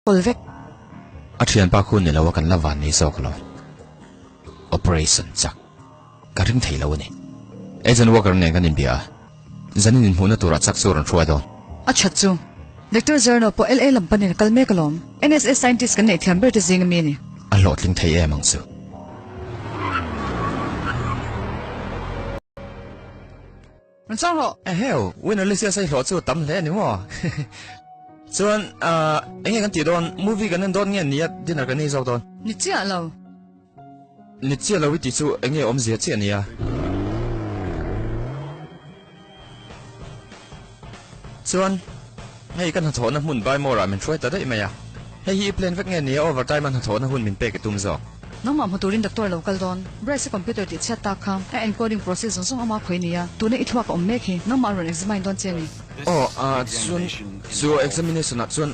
Kawl vek. A thianpa khu ni lo a kan la van nei zawk lo. Operation chak. Ka ring thei lo a ni. Agent Walker nen kan inbia a. Zanin inhmuhna turah chak chu a rawn hruai dawn. A that chu. Doctor Zerno pawh LA lam panin a kal mek alawm. NSA scientist kan neih thiam ber te zing ami a ni. A hlawhtling thei em ang chu. Rawn chang rawh. Eheu, winner list hi a sawi hlawh chu tam hle a ni maw? Chuan, eng nge kan tih dawn? Movie kan en dawn nge nia dinner kan ei zawk dawn? Ni chiah lo. Ni chiah lo i tih chu eng nge awmzia chiah nia? Chuan, hei ka hnathawhna hmun Bymore ah min hruai ta daih mai a. Hei hi i plan vek nge nia overtime a hnathawhna hun min pek i tum zawk? Nangmah hmu turin doctor a lo kal dawn. Bryce a computer tih chhiat tak kha a encoding process zawng zawng ama khawi nia. Tuna i thluak a awm mek hi nangmah a rawn examine dawn che a ni. Aw, chuan chu examination ah chuan.